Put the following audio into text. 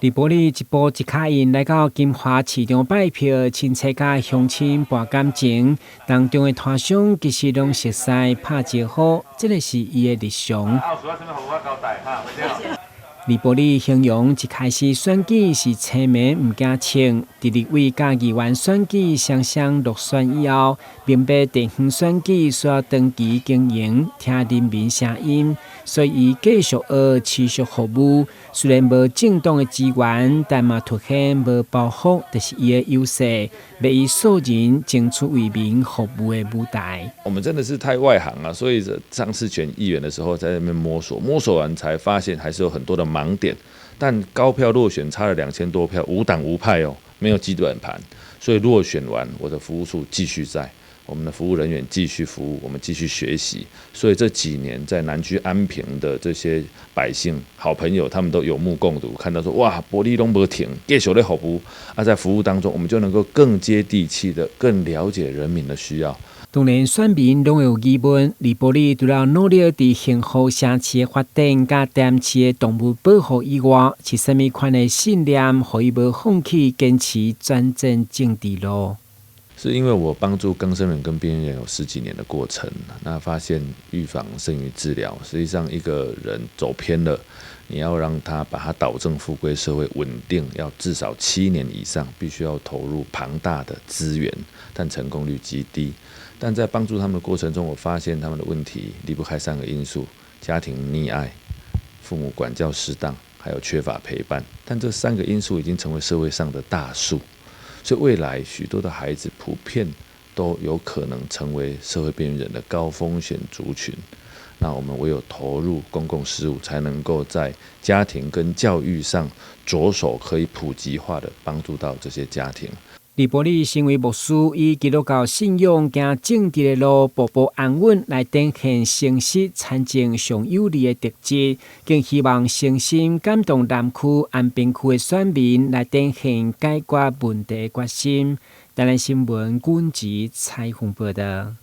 黎伯里一步一跤印來到金華市場拜票，親切佮鄉親搏感情。當中的攤商其實攏熟似拍招呼，這个是伊的日常。黎伯里形容一開始選舉是青盲毋驚銃，佇立委佮議員選舉雙雙落選以後，明白地方選舉需要長期經營，聽人民聲音，所以伊繼續學，持續服務。雖然無政黨的資源，但嘛凸顯無包袱，就是伊的優勢，欲以素人爭取為民服務的舞台。我們真的是太外行啊，所以上次選議員的時候，在那邊摸索，摸索完才發現還是有很多的盲點，但高票落選差了2000多票，無黨無派哦，沒有基本盤，所以落選完，我的服務處繼續在，我們的服務人員繼續服務，我們繼續學習，所以這幾年在南區安平的這些百姓、好朋友，他們都有目共睹，看到說哇，伯利攏無停，繼續咧服務，啊，在服務當中，我們就能夠更接地氣的、更了解人民的需要。當然，選民攏會有疑問。黎伯里除了努力佇幸福城市的發展、佮滇池的動物保護以外，是啥物款的信念，予伊無放棄堅持轉戰政治路？是因為我幫助更生人跟邊緣人有十幾年的過程，那發現預防勝於治療。實際上，一個人走偏了，你要讓他把他導正復歸社會穩定，要至少7年以上，必須要投入龐大的資源，但成功率極低。但在幫助他們的過程中，我發現他們的問題離不開三個因素：家庭溺愛、父母管教失當，還有缺乏陪伴。但這三個因素已經成為社會上的大數，所以未來許多的孩子普遍都有可能成為社會邊緣人的高風險族群。那我們唯有投入公共事務，才能夠在家庭跟教育上着手，可以普及化的幫助到這些家庭。黎伯里身為牧師，以基督教信仰行政治的路，步步安穩來展現誠實參政上有利的特質，更希望誠心感動南區安平區的選民來展現解決問題的決心。台南新聞軍籍採訪報道。